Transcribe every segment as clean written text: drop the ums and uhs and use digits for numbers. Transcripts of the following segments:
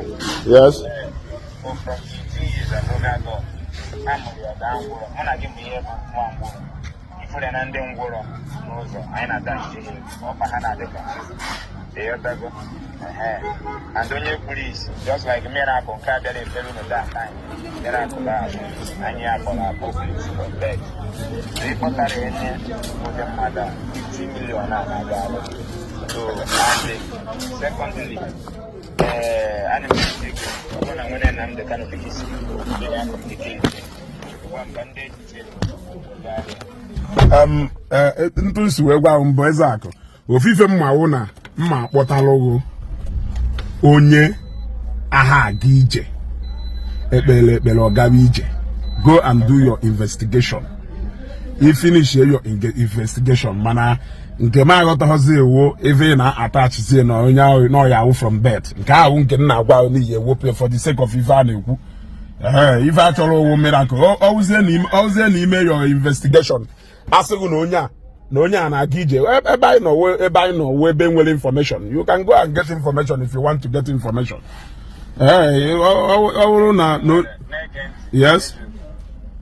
Nwata. Yes. Bụ from 18 years ago ga-agọ a mụrụ ya daa ngwụrọ. Mụ na gị ma ihe bụ nwa ngwụrọ. Ifere na ndị ngwụrọ n'ụzọ anyị na-ada nche ha, ọkpa ha na-adị ka ịghọtago. Ehe, and onye kpuru isi, just like miracle nke a bịara ekpere unu that time, miracle ahụ anyị ya kpọrọ akpọ kpuru isi from birth. So ịkpọtara enye ụdị mmadụ a 50 million a na-aga alụ. So and secondly, ee, ana m esi gị, ọ bụrụ na nwere Nnamdị Kanu dịka isi ndị ya communicate, gwa m ka ndị echiche gaa. Ntụ si wee gwa m mbụ, Ezeakụ, ofufe mma wụ na mma akpọtalụghụ onye agha aga ije, ekpere ekpere ọ gawa ije. Go and do your investigation. I finish your investigation, mana nke m aghọtaghọzi ewo ebe ị na-atachizie na onye ahụ na ọya awụ from birth. Nke ahụ nke m na-agwa ahụ n'ihi ewepụ for the sake of ife a na-ekwu. Ee, ife a chọrọ owu miracle. Ọwụzie na ime your investigation, asịghị na onye a na onye a na-aga ije. Ebe anyị nọ ebe anyị nọ wụ ebe nwere information. You can go and get information if you want to get information. Ee, ọ bụrụ na Na-ege ntị. Yes.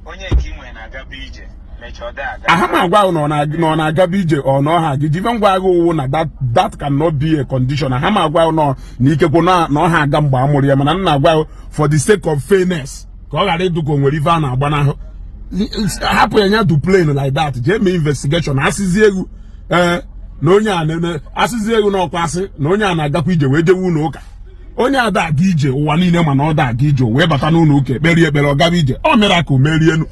Onye nke ị nwere na-agaba ije, mechaa ọ dị aga. Aha m agwa ahụ na ọ na-agaba ije, ọ na ọha aga ije. Ife ngwa agha owu na that cannot be a condition. Aha m agwa ahụ nọ na ikekwe na ọha aga mgbe a mụrụ ya, mana m na-agwa ahụ for the sake of fairness, ka ọ ghara ịdụ ka o nwere ife a na-agba n'ahụ. Hapụ ya, nya do plain like that. Jee mee investigation. Asịzi egwu, ee, na onye a na asịzi egwu n'ọkwa, asị na onye a na-agakwa ije wee jewe ụlọ ụka. Onye ada aga ije ụwa niile, mana ọ da aga ije, o wee bata n'ụlọ ụka, ekperie ekpere, ọ gaba ije. Ọ mere ka o merienu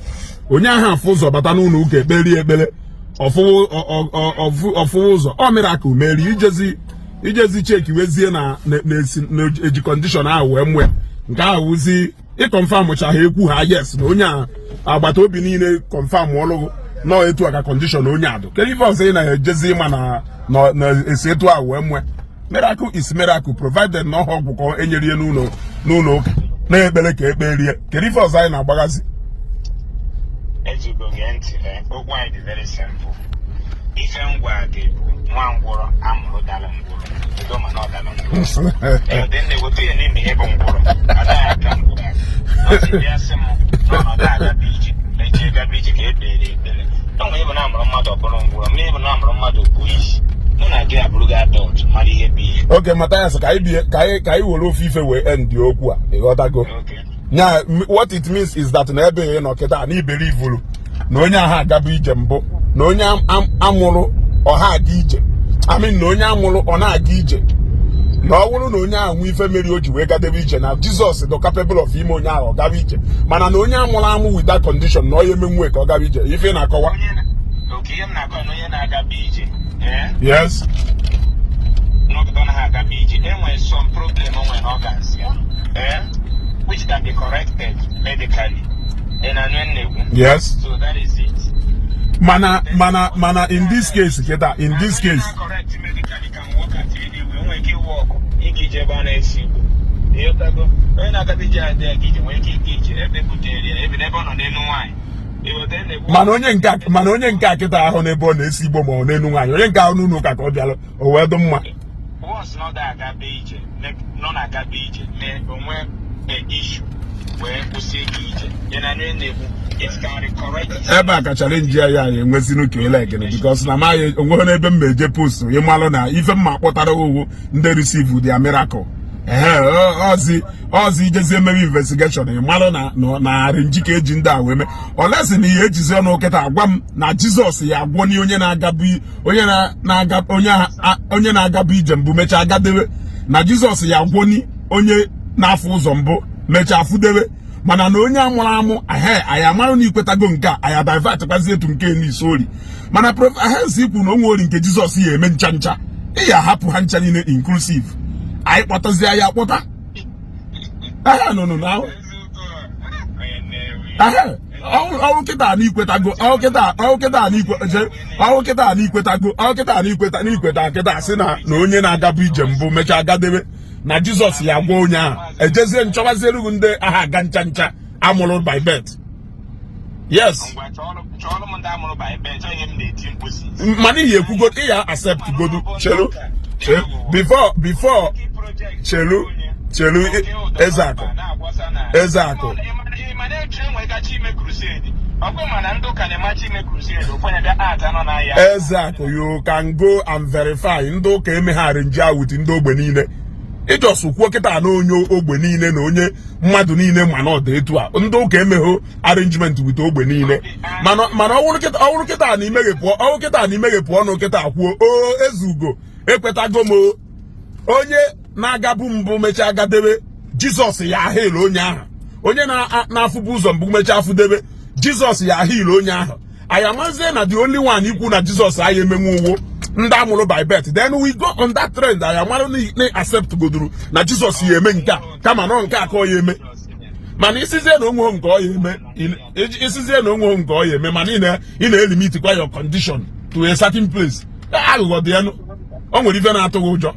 onye ahụ afụ ụzọ bata n'ụlọ ụka, ekperie ekpere, ọfụwa ụzọ. Ọ mere ka o merie. Ijezi check wezie na na-esi na-eji condition ahụ wee mụọ ya. Nke ahụ wụzi ị confirm cha ha ekwu ha, yes, na onye a agbata obi niile confirm ọlụgụ nọọ etu a ka condition onye a dụ. Kedu ife ọzọ ị na-ejezi ịma na na-esi etu ahụ wee mụọ? Miracle is miracle, provided na ọha ọgwụ ka enyerie n'ụlọ ụka na-ekpere ka ekpe rie. Kedu ife ọzọ anyị na-agbagazi? Ezugo, gee ntị. Okwu anyị dị very simple. Ife ngwa gị bụ nwa ngwụrọ amụrụ dara ngwụrọ edo, mana ọ dara ngwụrọ. Ee, dị na-eweta ya n'ime ihe bụ ngwụrọ adaghị aka ngwụrọ aka. Ọ sị bịa sị m na ọnọdụ agaba ije, mechie gaba ije ka ekpere ekpere. O nwere ịbụ na amụrụ mmadụ ọ bụrụ ngwụrọ, ma ịbụ na amụrụ mmadụ bụ isi. Mụ na gị abụrụ gị adult, mara ihe bụ ihe. Oge Mathias, ka anyị were ofe ife wee end okwu a, ịghọtago? Okay. Nya, what it means is that na ebe ị nọ kịta na iberi ivuru na onye ahụ agaba ije mbụ, na onye amụrụ ọha aga ije, I mean, na onye amụrụ ọ na-aga ije, na ọ bụrụ na onye ahụ nwee ife meri o ji wee gadebe ije, na Jizọs dị capable of ime onye ahụ ọ gaba ije. Mana na onye amụrụ amụ with that condition, na ọ ya emenwe ka ọ gaba ije, ife ị na-akọwa? Oke, ihe m na-akọ na onye na-agaba ije, ee, Yes. n'obodo na ha agaba ije, enwere some problem o nwere organs ya, ee, which can be corrected medically. Ị na-anụ ihe m na-ekwu? Yes. So that is it. Mana in this case kịta, in this case, correct medically can work at anywhere. Nwere ike ịwụ ọkụ ịga ije ebe a na-esi igbo, ịghọtago? Onye na-agaba ije adịghị aga ije nwere ike ịga ije ebe butere ya ebe n'ebe ọ nọ n'elu nwaanyị. Ịghọta ihe m na-ekwu? Mana onye nke a kịta ahụ n'ebe ọ na-esi igbo ma ọ n'elu nwaanyị, onye nke ahụ n'ụlọ ụka ka ọ bịara, o wee dị mma. Once nọ na-agaba ije, nọ na-agaba ije, mee onwe a issue wee kwụsị ịga ije, ya na ihe na-ekwu, it can recorrect. Ebe a ka challenge ya ya enwezinu ka ele ekene, because na maghị onweghị n'ebe m ma eje post. Ịmalụ na ife mma kpọtara owu ndị receive their miracle. Ehe, ọzi ijezi emebe investigation, ịmalụ na arrange ka eji ndị a wee mee olesi na ihe ejizi ọnụ kịta agwa m na Jizọs ya agwọ ni onye na-agabu onye na-aga onye na-agabu ije mbụ mechaa agadewe, na Jizọs ya agwọ ni onye na-afụ ụzọ mbụ mechaa afụdewe. Mana na onye amụrụ amụ ahe, anyị amarụ na ikwetago nke a, anyị divert kwazi etu nke n'isi ori. Mana Prof ikwu na onwe ori nke Jizọs ya eme ncha ncha, ị ya ahapụ ha ncha niile inclusive. Anyị kpọtazie ya akpọta ehe nụnụ na ehe ọwụ kịta na ikwetago, ọwụ kịta, ọwụ kịta na ikwe ọwụ kịta na ikwetago, ọwụ kịta na ikweta na ikweta kịta sị na onye na-agabu ije mbụ mechaa agadebe, na Jizọs ya gwa onye ahụ ejezie nchọbaziere ndị agha aga ncha ncha amụrụ by birth. Yes. Ngwa, chọọrọ m ndị amụrụ by birth. Ihe m na-eti mkpu si Mana ihe ekwugo, ị ya accept godu. Chelu, chelu, before chelu. Chelu, Ezeakụ. Ezeakụ. Ọkwa mana ndị ụka na-emachi ime crusade, ụfọdụ bịa ata nọ n'ahịa. Ezeakụ, you can go and verify. Ndị ụka emegharị nji awuti ndị ogbe niile. Ịjọs kwuo kịta na onye ogbe niile na onye mmadụ niile, ma na ọ dị etu a, ndị ụka emegho arrangement with ogbe niile. Mana ọwụrụ kịta na imeghepụ, ọwụrụ kịta na imeghepụ ọnụ kịta kwuo o, Ezugo, ekwetago m o. Onye na-agabu mbụ mechaa gadebe, Jizọs ya ahịl onye ahụ. Onye na-afụbu ụzọ mbụ mechaa afụdebe, Jizọs ya ahịl onye ahụ. Anyị amazie na the only one ikwu na Jizọs anyị emenwu uwo ndị amụrụ by birth. Then we go on that trend. Anyị amara na accept goduru na Jizọs ya eme nke a, kama nọ nke a ka ọ ya eme. Mana isizie na onwe nke ọ ya eme, isizie na onwe nke ọ ya eme, mana ị na-elimitikwa your condition to a certain place. Aghụghọ dị ya nụ. O nwere ife na-atụ gị ụjọ.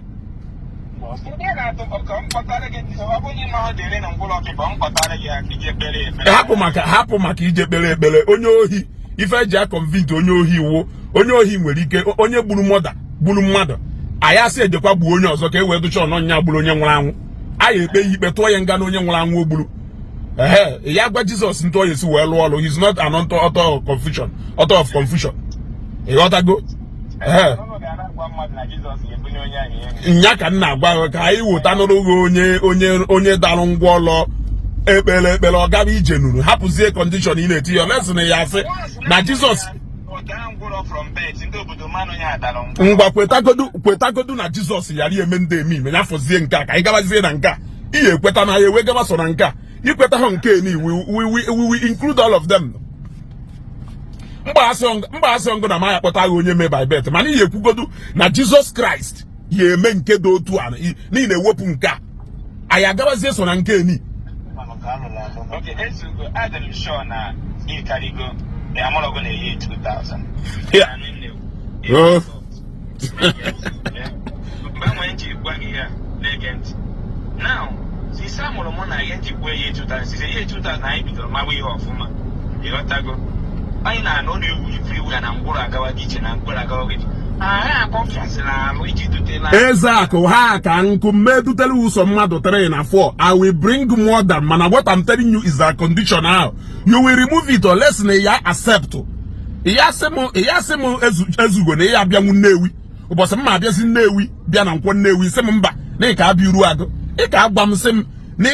Ndị na-atụ ka m kpọtara gị, ọ bụrụ na ọ dịrị na ngwụlọ ọkịka, m kpọtara gị ya ka ije kpere ekpere. Hapụ maka ije kpere ekpere. Onye ohi, ife eji a-convince onye ohi iwu, onye ohi nwere ike, onye gburu mọda, gburu mmadụ, anyị asị ejekwa gbuo onye ọzọ ka e wee dụcha ọnọ nya gburu onye nwụrụ anwụ. Anyị ekpe ya ikpe, tụọ ya nga na onye nwụrụ anwụ o gburu. Ehe, ya gwa Jizọs ntụ ọ ya esi wee lụọ ọrụ. He's not an author of confusion, author of confusion. Ịghọtago? Ehe. Ọnụ ga na-agwa mmadụ na Jizọs ga-ebunye onye ahụ ihe. Nya ka m na-agwa gị, ka anyị weta nụrụ gị onye darụ ngwa ọlọ, ekpere ekpere, ọ gaba ije nuru, hapụzie condition ị na-eti ya lesị na ya asị na Jizọs. Ọ daa ngwụrọ from birth, ndị obodo mmanụ onye a dara ngwụrọ. Ngwa, kwetagodu na Jizọs yara eme ndị eme ime ya. Fọzie nke a, ka anyị gabazie na nke a. Ị ya ekweta na ya ewe gaba so na nke a, ikweta ha nke ni, we include all of them. Mgba asị ngụ na ma ya kpọta gị onye mee by birth, mana ị ya ekwugodu na Jizọs Kraịst ya eme nke dị otu a n'ihi na-ewepụ nke a, anyị agabazie so na nke ni. Okay, Ezugo, adị m sure na ịkarigo amụrọgo na eyi 2000. Yeah. Oh. Mgbe nwere nji gwa gị ya, na-ege ntị. Now, since a mụrụ mụ na ihe njikwa eyi 2000, since eyi 2000 anyị bidoro mawa ihe ọfụma, ịghọtago? Anyị na-anụ na ewu everywhere na ngwụrụ agawa gị iche, na mkpụrụ agawa gị iche. Anyị akọfasịrị alụ iji dutela. Ezeakụ, ha ka nkụ mmedutere ụsọ mmadụ 3 na 4. I will bring more than, mana what I'm telling you is that condition ahụ, you will remove it unless na ya accept. Ya sị m, Ezugo, na ya abịanwu Nnewi ụbọchị m ma abịazi Nnewi, bịa na Nkwọ Nnewi, sị m mba, na ị ka abịa Uru Agụ. Ị ka agwa m, sị m na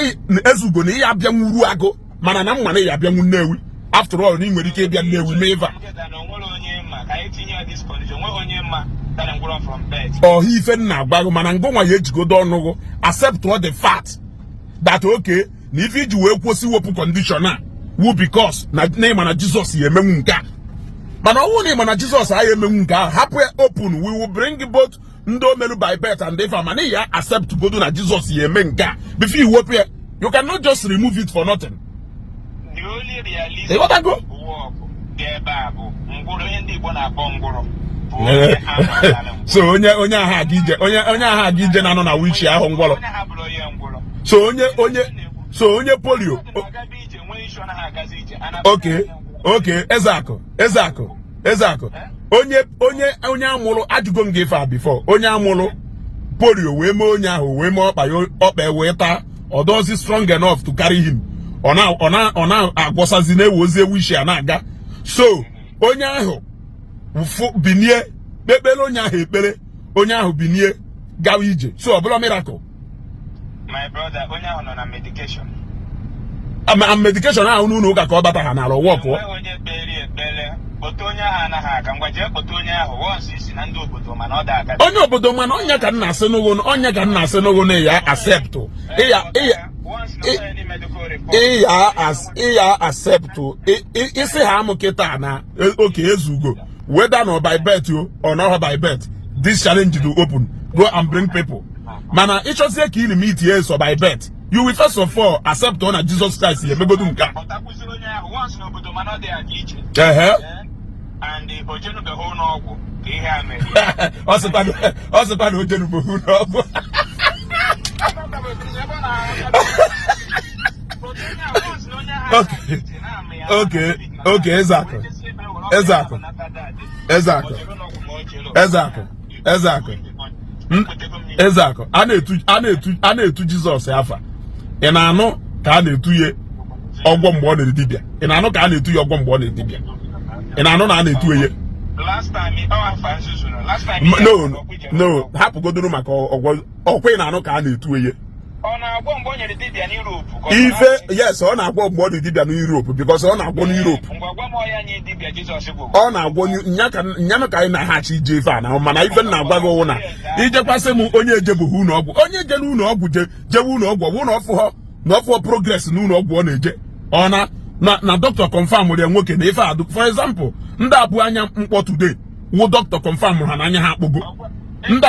Ezugo, na ya abịanwu Uru Agụ, mana na mma na ya abịanwu Nnewi. After all, na ị nwere ike ịbịa Nnewi mee ịva. Na onwere onye ma ka anyị tinye ya this condition, onweghị onye ma dara ngwụrọ from birth. Ọha ife m na-agwa gị, mana ngụnwa ya ejigodo ọnụgụ accept all the fact that okay, na ife iji wee kwụsị wepụ condition a wu because na ịma na Jizọs ya emenwu nke a. Mana ọ bụrụ na ịma na Jizọs agha emenwu nke ahụ, hapụ ya open. We will bring both ndị omelu by birth and ife, mana ya accept godo na Jizọs ya eme nke a before you wepụ ya. You cannot just remove it for nothing. The only realistic Ịghọtago? work dị ebe a bụ ngwụrọ, onye ndị Igbo na-akpọ ngwụrọ bụ onye ha mụtara ngwụrọ. So onye ahụ aga ije, onye ahụ aga ije na-anọ na wheelchair ahụ, ngwọrọ. Onye ha bụrụ onye ngwụrọ. So onye so onye polio. Mmadụ na-agaba ije, nwee isi ọ naghị agazi ije. Okay, Ezeakụ, Ezeakụ, Ezeakụ, onye amụrụ, ajụgo m gị ife a before, onye amụrụ polio wee mee onye ahụ, wee mee ọkpa ya, ọkpa wee taa, ọ dozi strong enough to carry him, ọ na-agwọsazi, na-ewozi ewu isi a na-aga. So onye ahụ fụ binie, kpekpere onye ahụ ekpere, onye ahụ binie gawa ije. So ọ bụla miracle? My brother, onye ahụ nọ na medication. Ama medication ahụ n'ụlọ ụka ka ọ bata ha n'ala ụwa pụọ. Enweghị onye kpere ekpere kpọta onye ahụ anaghị aga. Ngwa, jee kpọta onye ahụ once isi na ndị obodo, mana ọ da aga. Onye obodo, mana ọnya ka m na-asị n'ụgwụ, ọnya ka m na-asị n'ụgwụ na ya accept ịya ịya Once na onye any medical report. Ịya accept isi ha amụ kịta na oke Ezugo, whether na by birth o or not by birth, this challenge do open. Go and bring people. Mana ịchọzie ka ị limit ya so by birth, you will first of all accept ọ na Jesus Christ ya emegodu nke a. Kpọtakwuziri onye ahụ once n'obodo, mana ọ dị aga ije. Ehe. And o jenubeghị ụlọ ọgwụ ka ihe a mere. Ọ sịkwa na o jenubeghị ụlọ ọgwụ. Okay, Ezeakụ. Ezeakụ. Ezeakụ. Ezeakụ. Ezeakụ. Ezeakụ, a na-etu Jizọs afa. Ị na-anụ ka a na-etu ya ọgwọ mgbe ọ na-eri dibịa? Ị na-anụ ka a na-etu ya ọgwọ mgbe ọ na-eri dibịa? Ị na-anụ na a na-etu ya? Last time ọ afa nzuzu nọ last time. No, no, hapụgodoro maka ọgwọ ọkwa. Ị na-anụ ka a na-etu ya? Ọ na-agwọ mgbe o nyere dibịa n'Europe ka ọ Ife na-asị? Yes, ọ na-agwọ mgbe ọ dị dibịa n'Europe, because ọ na-agwọ n'Europe. Ngwa, gwa m ọya nye dibịa Jizọs gwọ. Ọ na-agwọ nyanụ ka anyị na-aghachi ije ife a na, mana ife m na-agwa gị wụ na ijekwasị m onye ejebụghị ụlọ ọgwụ, onye jere ụlọ ọgwụ, je jewe ụlọ ọgwụ, ọ bụrụ na ọfụghọ progress n'ụlọ ọgwụ ọ na-eje, ọ na dọkịta confirm ya nwoke na ife adụ. For example, ndị abụ anya mkpọ today wụ dọkịta confirm ha na anya ha akpụgo. Ndị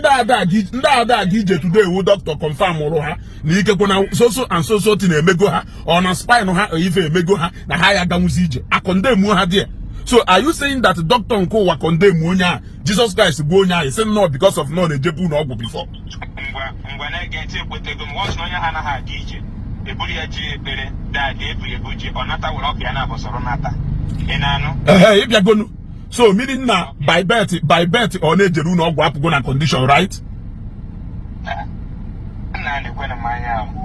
ada aga ije today wụ dọkịta confirm rụ ha na ikekwe na so so and so so thing emego ha, ọ na spine ha, ife emego ha na ha ya aganwuzi ije, a-condemn ha there. So are you saying that doctor nke ụwa condemn onye a, Jesus Christ bụ onye ahụ sị nnọọ because of nọ na-ejebu ụlọ ọgwụ before? Ngwa ngwa, na-ege ntị. Ekwetego m. Once na onye ha anaghị aga ije, eburu ya jiri ekpere daadị ebu ebu ji ọ nata, were ọkụ ya na abọsọrọ nata. Ị na-anụ? Ehe, ịbịagonu. So meaning na by birth ọ na-ejere ụlọ ọgwụ apụgo na condition, right? Nna, na-ekwe na mmanya ahụ.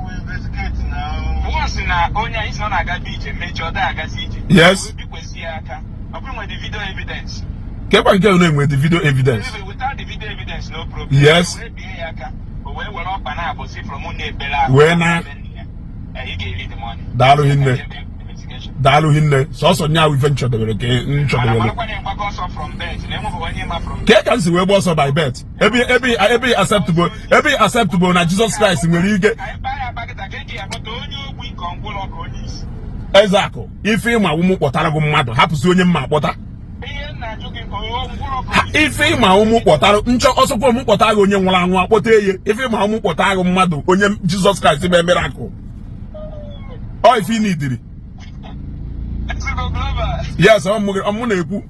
Once na onye anyị si na ọ na-agabi ije, mechie ọ daghị agazi ije. Yes. Bikwesị ya aka, ọ bụrụ nwere the video evidence. Kekwa nke na-enwe the video evidence? Without the video evidence, no problem. Wee bie ya aka, o wee were ọkpa na-abụsị from ụlọ ekpere ahụ. Wee na- Ị ga-eri the money. Daalụ hinne. Investigation. Daalụ hinne. Sọsọ nya ahụ ife nchọdebere ka Mana nchọdebere. marakwa na ịgbago ọsọ from birth na enweghị onye ma from Kee ka m si wee gba ọsọ by birth, ebe acceptable na Jesus Christ nwere ike? Anyị kpaa ya akpakịta ka eji akpọta onye ogbi, ka ngwụlọ, ka onye isi. Ezeakụ, ife ịma ụmụ kpọtara gị mmadụ, hapụzi onye mma akpọta. Ihe m na-ajụ gị, o ngwụlọ ka Ha, onye isi. ife ịma ụmụ kpọtara nchọ ọsọkwa ụmụ kpọtara gị onye nwụrụ anwụ, akpọta eye. Ife ịma ụmụ kpọtara gị mmadụ, onye Jizọs Kraịst bụ miracle, ọ ife ị nidiri. Ezigbo Global. Yes, ọ mụ na-ekwu,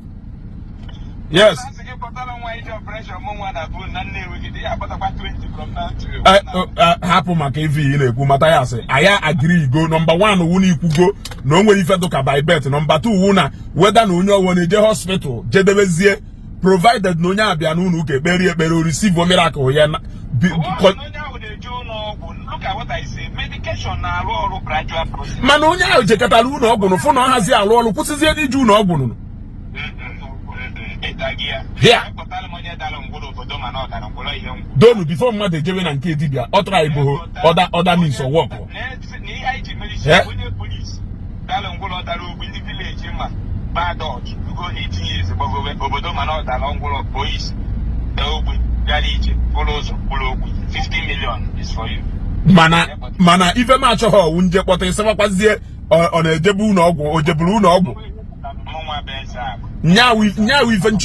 yes. Asị gị kpọtara nwa ije operation mụ nwa na bụ na Nnewi gị ya akpọtakwa 20 from now to Hapụ maka ife ị na-ekwu mata ya. Sị anyị agree go. Number 1 wu na ikwugo na o nwere ife dụka by birth. Number 2 wu na weda na onye ọwụ na-eje hospital jedebezie, provided na onye abịa n'ụlọ ụka ekpere ekpere, o receive miracle ya Onye ahụ na-eje ụlọ ọgwụ, look at what I say, medication na-arụ ọrụ gradual process. Mana onye ahụ jekọtara ụlọ ọgwụ nụ, fụ na ọ hazi alụ ọrụ, kwụsịzie n'ije ụlọ ọgwụ nụ. Ịta gị ya. Here. Kpọtara m onye dara ngwụrọ obodo, mana ọ dara ngwụrọ ihe ngwụ. Donu, before mmadụ ejebe na nke dibịa, ọ tara ibo other means of work. Na ihe anyị ji mere isi onye polisi dara ngwụrọ, dara ogbi, ndị village ma ba adult rugo 18 years gbagowe obodo, mana ọ dara ngwụrọ, polisi daa ogbi, gara ije bụrụ ụzọ bụrụ ogbi, 50 million is for you. Mana ife m achọghị ọwụ nje kpọta ịsịwakwazie ọ na-ejebe ụlọ ọgwụ, o jeburu ụlọ ọgwụ. Mụnwa bụ eze akụ.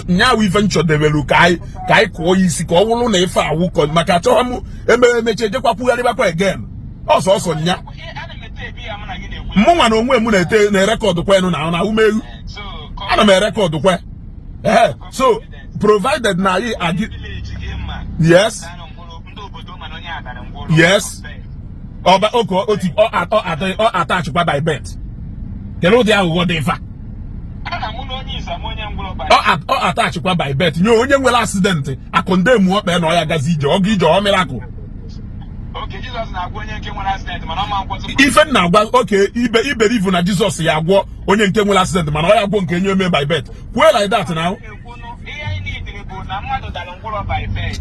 Nyaawụ ife nchọdebelu ka anyị kụọ ya isi ka ọ wụrụ na ife awụ kọ, maka achọghị m emere emechi ejekwa kwugharịbakwa again ọsọ ọsọ nya. Ana m ete ebi ya, mụ na gị na-ekwu. Mụnwa na onwe m na-ete na-erecord kwenụ na umewu. So Ana m erecord kwe. Ehe, so provided na anyị agi village gị ma dara ngwụrọ, ndị obodo mana onye a dara ngwụrọ. Yes. Ọba oke oti ọ atọ atọ ọ attachkwa by birth. Kedu ụdị aghụghọ dị ife a? A na-amụ na onye isi ama onye ngwụrọ by Ọ attachkwa by birth nye onye nwere accident, a-condemn ọkpa na ọ ya gazi ije, ọga ije, ọ miracle. Oke Jizọs na-agwa onye nke nwere accident, mana ọ ma nkwụsị. Ife m na-agwa oke ibe iberivu na Jizọs ya agwọ onye nke nwere accident, mana ọ ya gwọ nke enye ome by birth. Kwue like that now. Ekwunu ihe anyị nidiri bụ na mmadụ dara ngwụrọ by birth.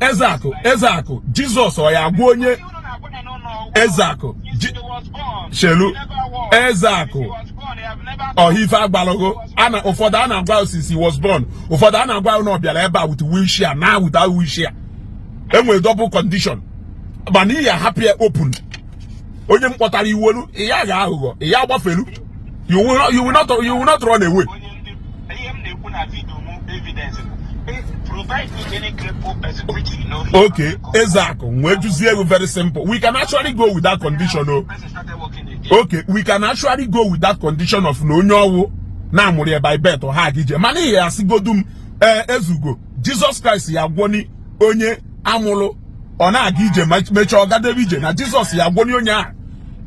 Ezeakụ, Ezeakụ, Jizọs ọ ya agwọ onye Ihe unu na-agwa ya n'ụlọ ọgwụ. Ezeakụ, He was born. Shelu, He never walked. Ezeakụ. He was born. He have never Ọha ife agbalụgo ana ụfọdụ a na-agwa since he was born, ụfọdụ a na-agwa na ọ bịara ebe a with wheelchair na without wheelchair, enwere double condition, mana iyi ahapụ ya open. Onye m kpọtara iwolu ya ga aghụghọ ya agbafelu. You will not run away. Onye ndị ihe m na-ekwu na video mụ evidence bụ provide me any crippled person which you know he Okay, Ezeakụ, nwee juzie ego. Very simple, we can actually go with that condition o. Person started working again. Okay, we can actually go with that condition of na onye ọwụ na-amụrụ ya by birth, ọha aga ije, mana ihe asịgodu m, ee, ezugo Jizọs Kraịst ya gwọni onye amụrụ ọ na-aga ije, ma mechaa ọ gadebe ije, na Jizọs ya gwọni onye ahụ,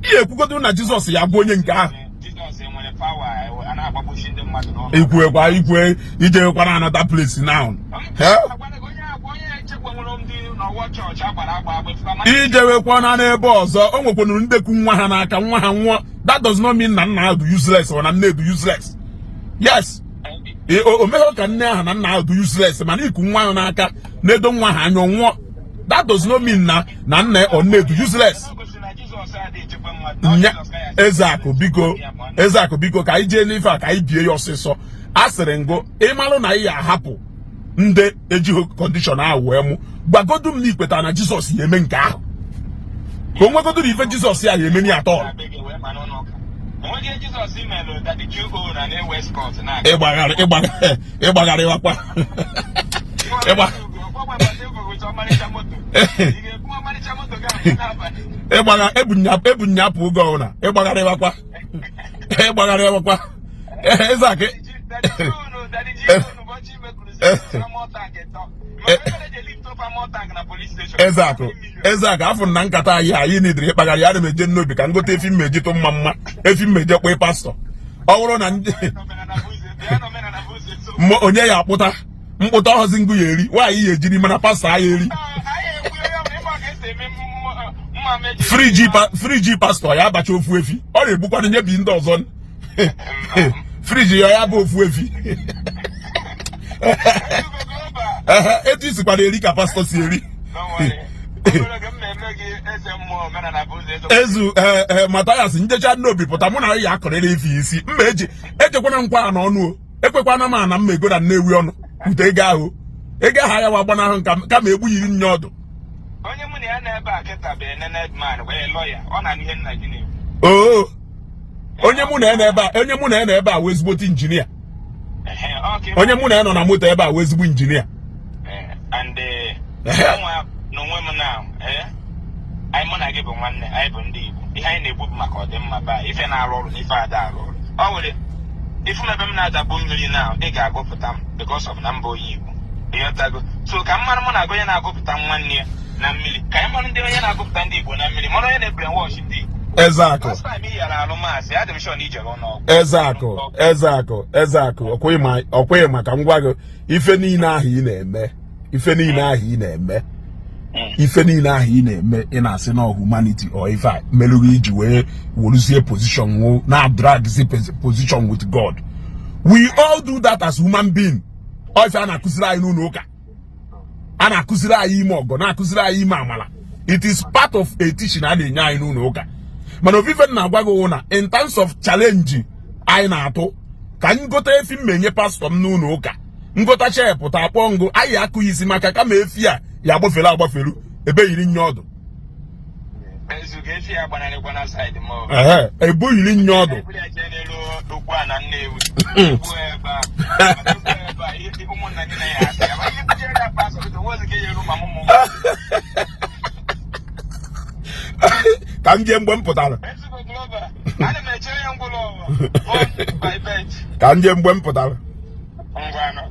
ihe ekwugodu na Jizọs ya gwọ onye nke ahụ. Jizọs enwere power a na-agbagbuchi ndị mmadụ n'ụlọ. Ikwuekwa ikwe ijekwa na another place now. Eh? Onye agwa onye echekwa nwere ndị n'ọwụ Ijewekwana n'ebe ọzọ, o nwekwanuru ndeku nwa ha n'aka, nwa ha nwụọ. That does not mean na nna ha dị useless or na nne dị useless. Yes, o meghị ka nne ahụ na nna ahụ dị useless, mana iku nwa ahụ n'aka na-edo nwa ha anya, nwụọ, that does not mean na nna or nne dị useless. Nya Ezeakụ, biko, Ezeakụ, biko, ka anyị jee n'ife a, ka anyị bie ya ọsịsọ. A sịrị ngụ ịmalụ na anyị ya ahapụ ndị ejighị condition ahụ wee mụ. Gwagodu m na ikweta na Jizọs ya eme nke ahụ, ka o nwegodu na ife Jizọs ya ya emeni atọ. Enweghị Jizọs melụ Daddy G.O. na na-ewe escort na-aga. Ịgbagharị, ịgbagharị, ịgbagharịwakwa ịgba. Ọmarịcha moto. Ị ga-ebu ọmarịcha moto gị n'abalị. Ịgbagha ebunya ebunya apụ oge ọbụla. Ịgbagharịwakwa, ịgbagharịwakwa, Ezeakụ. Daddy G.O. Daddy G.O. n'ụbọchị ime crusade, armor tank ịtọ. Maka ebe eji lift up armor tank na police station. Ezeakụ, Ezeakụ, afọ na nkata anyị nidiri ịkpagharị. Ana m eje n'obi ka m gote efi mmeji tụ mma mma, efi mmeji kpee pastọ. Ọ bụrụ na ndị Bịa n'omenala bụ ụzọ eso. Onye ya akpụta mkpụta ọhọzi ngụ ya eri, nwaanyị ya ejiri, mana pastọ ya eri. Anyị ekwu ya ma ịma ka esi eme mma meji. Fridge pastọ ya abacha ofu efi, ọ na-egbukwana nyebi ndị ọzọ. Fridge ya ya bụ ofu efi. Ezugo Global. Ehe, etu isikwana eri ka pastọ si eri. Don't worry. Obere oge m na-eme gị eze mmụọ omenala bụ ụzọ ezo. Ezu ee ee, Mathias, njecha n'obi pụta, mụ na ya akọrịrị ife isi mma eji echekwana nkwa a n'ọnụ o ekwekwana m ana mma ego na Nnewi ọnụ ute ego ahụ, ego ahụ ya wa gbanahụ nka kama egbuyiri nye ọdụ. Onye mụ na ya na-ebe a kịta bụ learned man wee lọya, ọ na-anụ ihe nna gị na-ekwu. Oo, onye mụ na ya na-ebe a, onye mụ na ya na-ebe a wee ezigbote injinia. Ehe, ọ ka Onye mụ na ya nọ na moto ebe a wee ezigbo injinia. And nwa n'onwe m na anyị, mụ na gị bụ nwanne, anyị bụ ndị Igbo. Ihe anyị na-ekwu bụ maka ọdịmma ba ife na-arụ ọrụ na ife ada arụ ọrụ. Ọ nwere ifu m ebe m na-adakpu mmiri na ị ga-agụpụta m because of na mba onye Igbo, ịghọtago? So ka m mara mụ na-agụ onye na-agụpụta nwanne ya na mmiri, ka anyị mara ndị onye na-agụpụta ndị Igbo na mmiri, mara onye na-ebrainwash ndị Igbo. Ezeakụ. Last time ị yara alụ maasị, adị m sure na ijere ụlọ. Ezeakụ, Ezeakụ, Ezeakụ, ọkweghị maka ngwa gị. Ife niile ahụ ị na-eme, ife niile ahụ ị na-eme, ife niile ahụ ị na-eme, ị na-asị na humanity or ife a merụrụ iji wee weruzie position nwụ na dragzi position with God. We all do that as human being. Ọ ife a na-akụziri anyị n'ụlọ ụka, a na-akụziri anyị ime ọgọ, na-akụziri anyị ime amala. It is part of a teaching a na-enye anyị n'ụlọ ụka. Mana ofufe m na-agwa gị wụ na in terms of challenge anyị na-atụ, ka m gote efi m menye pastọ m n'ụlọ ụka, ngotacha ya pụta akpọ ngụ anyị akụghị isi, maka kama efi a ya agbafelu agbafelu ebe yiri nye ọdụ. Ezugo, efi ya gbanarịkwa na side m o. Ehe, ebu yiri nye ọdụ. Eburu ya jee n'elu okwu a na Nnewi. Ebu ebe a. Ebu ebe a, ihe ụmụnna gị na ya asị ya. Ma ihe bujere ya pastọ, bido nwozi ka ya eru ma mụ. Ka m jee mgbe m pụtara. Ezigbo Global. Ana m echere ya ngwụlọ ụwa. Born by birth. Ka m jee mgbe m pụtara. Ngwanụ.